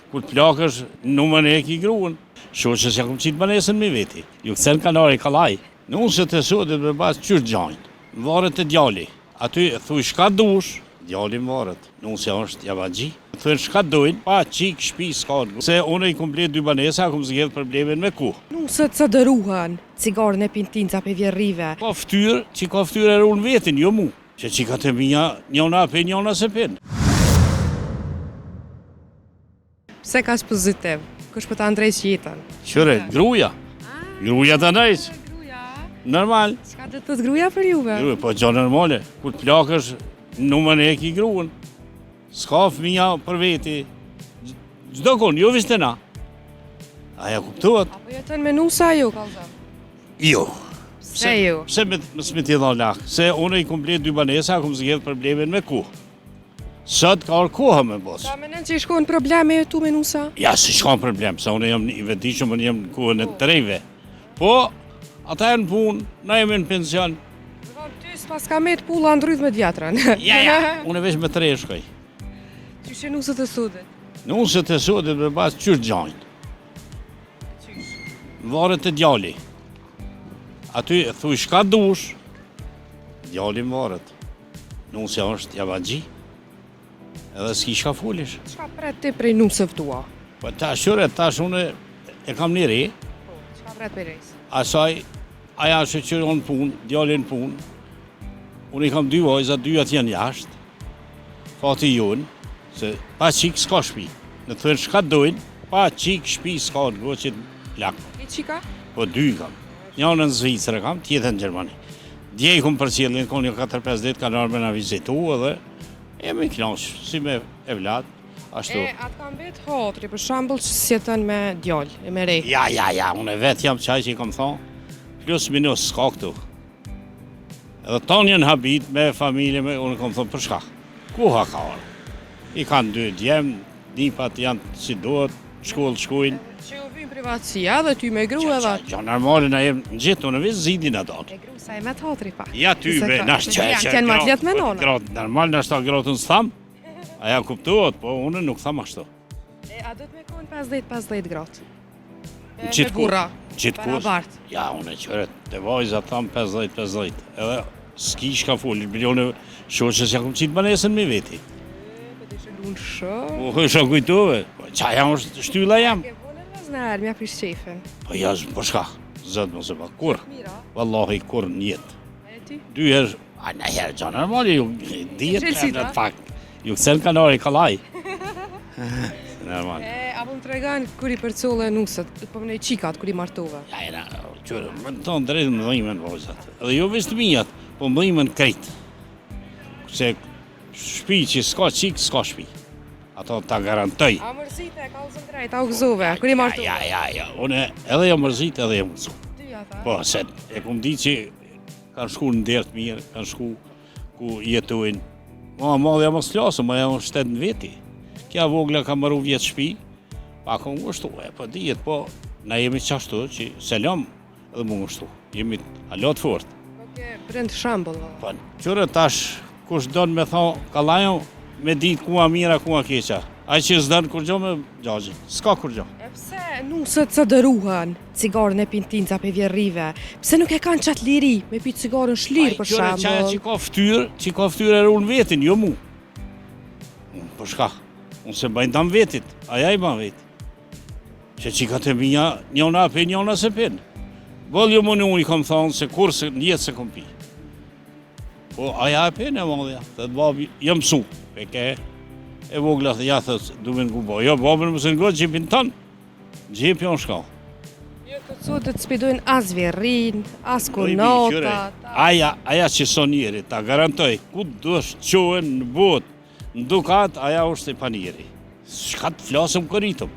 Kur të plakësh, numër e ki gruën. Shoqes ja kom qitë banesën me veti. Ju këcen kanari kallaj. Nuset e sotit me bas qysh gjajnë. Varet te djali. Aty thuj shka dush, djali varet. Nusja është jabanxhi. Thujnë shka dojnë, pa qikë shpi s'ka. Se unë i kom ble dy banesa, kom zgjedh problemin me ku. Nuset sot ruhen, cigaren e pinë tinza pe vjerrive. Ka ftyrë, që ka ftyrë e run vetin, jo mu. Që qikat e mija, njona e pin, njona s'e pin. Pse kaq pozitiv? Kush po ta ndreq jetën? Qyre, gruja. Gruja ta ndreq. Gruja. Normal. Çka do të thotë gruja për juve? Gruja, po gjë normale. Kur të plakësh, numër e ki gruën. S'ka fëmija për veti. Çdo kun, jo veç te na. Aja kuptohet? Apo jeton me nusa ju, kallzom? Jo. Pse jo? Pse me, me t'i dhonë lak? Se unë i kom ble dy banesa, kom zgjedh problemin me ku. Sot ka ardhë koha me bo. Sa menon që i shkon problem me jetu me nusa? Ja, s'i shkon problem, se unë jam i vetëdijshëm, unë jam në kohën e po. të rejve. Po, ata janë punë, na jemi në pension. Dhe ty s'pas ka met pulla ndrydh me t'vjetrën. Ja, ja, unë veç me të re shkoj. Qysh e nuset e sotit? Nuset e sotit me bas qysh gjajnë. Qysh? Varet te djali. Aty thuj shka dush, djali varet. Nusja është jabanxhi, edhe s'ki shka folish. Çka pret ti prej nuseve tua? Po tash qyre, tash unë e kam një re. Po, çka pret prej resë? Asaj, aja është që në punë, djali në punë. Unë i kam dy vajza, dyjat janë jashtë. Fati jonë, se pa qikë s'ka shpi. Në të thënë shka dojnë, pa qikë shpi s'ka në goqit plak. I qika? Po dy i kam. Njënën në Zvicër e kam, tjetrën në Gjermani. Dje i kom përcjellë, në konë një 4-5 ditë, kanë ardhë me na vizitu edhe jemi knaq, si me evlat, ashtu. E, a t'ka mbet hatri, për shembull që s'jeton me djalë, e me re? Ja, ja, ja, unë e vetë jam qaj që i kom thonë, plus minus, s'ka këtu. Edhe tonë janë habit me familje, me, unë kom thonë, për shka? Koha ka ardhë. I kanë dy djem, nipat janë si duhet, shkollë shkujnë. Që ju vynë privatësia dhe ty me gru edhe. Gjo normale na jem në gjithë, unë veç zidin ato. E gru sa i met hatri pak. Ja ty be, na që që që ma tjetë me nona. Gratë, normal na shta gratën s'tham. Aja kuptohet, po unë nuk tham ashtu. E a do të me konë 50-50 gratë? Në qitë burra, qitë barabart. Ja, unë e qëret, të vajza tham 50-50, edhe s'ki shka foli, milione shoqes ja kom qitë banesën me veti. E, po të ishe lunë shumë. Po, isha kujtove, po, qa jam është shtylla jam. Ke vone në znerë, mja prish qefin. Po, ja, po shka, zëtë mos e pa, kur, vallahi, kur në jetë. A e ti? Dy herë, a në herë, gjo normale, ju dihet në fakt. Ju këcen kanari kallaj. Normal. E, a po më tregon kur i përcolle nuset, po më qikat kur i martove? Ja, jena, qyre, me të thonë drejtë më dhimen vajzat. Edhe jo veç të mijat, po më dhimen krejt. Se shpi që s'ka qikë, s'ka shpi. Ato ta garantoj. A mërzite, kallzom drejt, a u gëzove, kur i martove? Ja, ja, ja, unë edhe jam mërzit edhe jam gëzu. Dyja, tha? Po, se e kum di që kanë shku në derë të mirë, kanë shku ku jetojnë. Ma madhja mos flasëm, ma janë shtet në veti. Kja vogla ka maru vjet shpi, pa ka ngushtu, e po dihet, po na jemi qashtu që s'e lëm edhe mu ngushtu. Jemi hala të fort. Po ke prind shembull, valla. Po, qyre tash, kush don me thonë, kallajo, me ditë ku a mira, ku a keqa. Ai që s'don kurgjo me gjagjin, s'ka kurgjo. E pse nuset sot ruhen, cigaren e pinë tinza pe vjerrive? Pse nuk e kanë qatë liri me pi cigaren shlirë për shembull? Qaja që ka ftyrë, që ka ftyrë e run vetin, jo mu. Unë për shka, unë s'e baj dam vetit, aja i ban vetit. Që qikat e mija, njona e pin, njona s'e pin. Boll ju më i kom thonë se kurrë se në jetë s'e kom pi. Po, aja e pin e madhja, thët babi, jam mësu, pe ke, e vogla, thë, ja, thët, du me ngu bo, jo, babën më se ngo, xhepin tanë, xhepi on shka. Jo, të sotit s'pi dojnë as vjerrin, as kunata. Aja, aja që s'o njeri, ta garantoj, ku dush qohen në botë, Në dukat, aja është e panjeri. Shka të flasëm këritëm.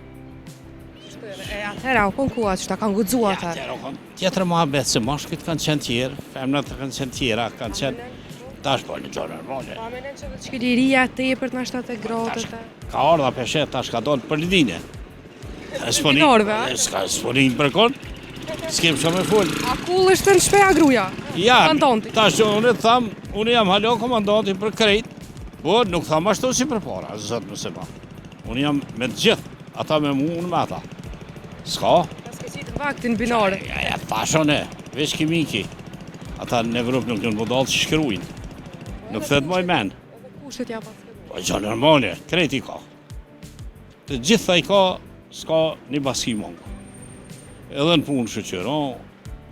E atëherë, u konë koha që ta kanë guxu atëherë? Atëherë, u konë tjetër muhabet, se mashkujt kanë qenë tjerë, femnat kanë qenë tjera, kanë qenë... Tash po në gjo normale. Po, menon që dhe që liria tepërt në shtatë e gratë e... Ka ardha peshe, tash ka dalë për lidine. E Norve, a? S'ka, s'po për kon, s'kem shumë me fol. A kull është në shpeja gruja? Ja, komandanti. Tash unë tham, unë jam hala komandanti për krejt, po nuk tham ashtu si përpara, zot mos e ba. Unë jam me të gjithë. Ata me mu, unë me ata. S'ka? Ta s'ke qitë vaktin binare. Ja, ja, tash one, veç kimiki. Ata në Evropë nuk janë budallë që shkrujnë. Nuk thet moj men. Edhe kushtet ja pas Po gjë normale, krejt i ka. Të gjitha i ka, s'ka një baski mongu. Edhe në punë shyqyr, o,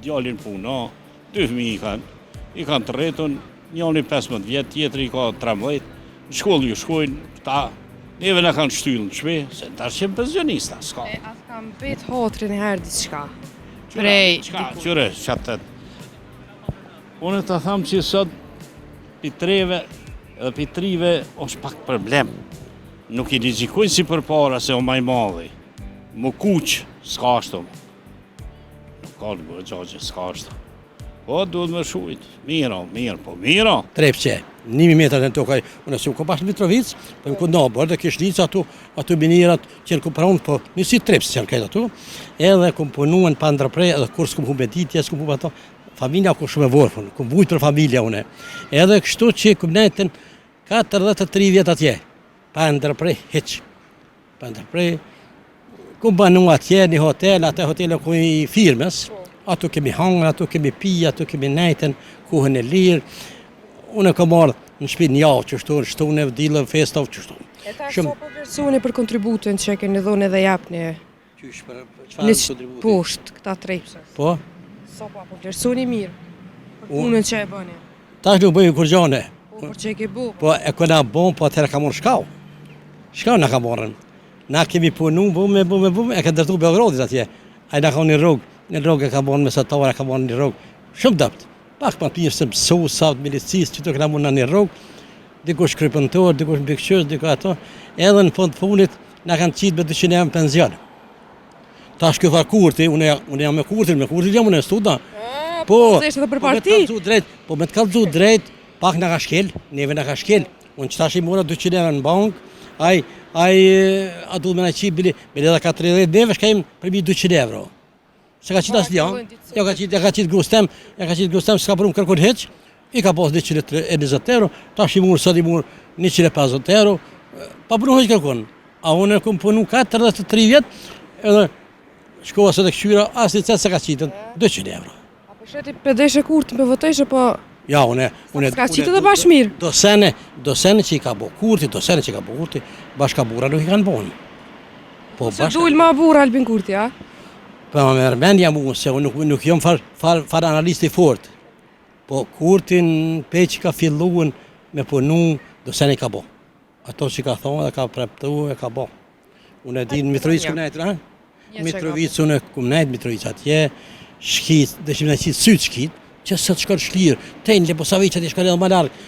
djali n'punë, o, dy fëmijë i kanë, i kanë të rritun, njoni 15 vjet, tjetri i ka 13, në shkollë ju shkojnë, këta, neve na kanë shtyllë në shpi, se në tash jemi pensionista, s'ka. E, a t'ka mbet hatri një herë diçka? Prej, Çka, qyre, që të Unë të tham që sot, pi treve edhe pi trive, është pak problem. Nuk i ligjikojnë si përpara se o ma i madhi. Më kuq, s'ka ashtu. Nuk ka të bërë gjagje, s'ka ashtu. Po, duhet me shujt. Mirë, mirë, po mirë. Trepçe, 1000 metra në tokë, unë s'jam kon bash në Mitrovicë, po jam kon në Obor dhe Kishnicë ato, ato minierat që janë ku po njësi Trepçë janë krejt ato, edhe kom punu pa ndërpre, edhe kur s'kom humbë ditë, s'kom humbë ato, familja ku shumë e vorfën, kom vujt për familja une. Edhe kështu që kom nejtën 43 vjet atje, pa ndërpre hiç. Pa ndërpre, kom banu atje një hotel, atë hotel ku i firmës, ato kemi hangër, ato kemi pi, ato kemi nejtën, kohën e lirë. Unë kam ardhë në shpi një javë qështu, në shtune, dile, festa, qështu. E tash sa po vlerësoni për kontributin që e keni dhënë edhe japni Qysh për çfarë kontributi? Poshtë këta Trepçës. Po? Sa po, po vlerësoni mirë për punën që e bëni. Tash nuk bëjmë kurgjone. Po, për që e ke bo. Po, e kena bo, po atëherë ka marrë shkau. Shkau na ka marrën. Na kemi punu, bu me, bu me, bu me, e ka ndërtu Beogradit atje. Ai na ka një rrugë, një rrugë e ka bon mesatare, ka bon një rrugë. Shumë dobt. Pak ma mirë se mësusa, milicisë, që të kena mund në një rrugë. Dikush krypunëtor, dikush mbikëqyrës, dikush ato. Edhe në fund fundit, na kanë qitë me 200 euro penzion. Tash ky tha Kurti, unë unë jam me Kurtin, me Kurtin jam unë studa. Ah, po, po është edhe për po parti. Po me të drejt, po me të kallzu drejt, pak na ka shkel, neve na ka shkel. Unë që tash i mora 200 euro në bank, ai ai a duhet me na qit bile, bile edhe ka 30 neve shkajm për 200 euro. S'e ka qitë asnjë, ja ka qitë, ja ka qitë grus tem, ja ka qitë grus tem, s'ka punu kërkun hiç, i ka pas 120 euro, tash i murë, sot i murë 150 euro, pa punu hiç kërkun. A unë e kom punu 43 vjet, edhe shkova sot e këqyra, asnjë cent s'e ka qitën, 200 euro. A po sheti pedeshe Kurtin për voteshe, po... Ja, unë, unë... S'ka qitë edhe bash mirë. Do sene, do sene që i ka bo Kurti, do sene që i ka bo Kurti, bashka burra nuk i kanë bo. Po, Se dul ma burra Albin Kurti, a? Po ma merr mendja mu se unë nuk nuk jam far far far analist i fort. Po Kurtin pe që ka filluar me punu, do sene i ka bo. Ato që ka thonë dhe ka premtu e ka bo. Unë e di në Mitrovicë kum nejtë, ha? Mitrovicë unë kum nejtë, Mitrovicë atje, shkit, dhe që më qitë sytë shkit, që sot shkon shlirë, te në Leposaviq atje shkon edhe më larg.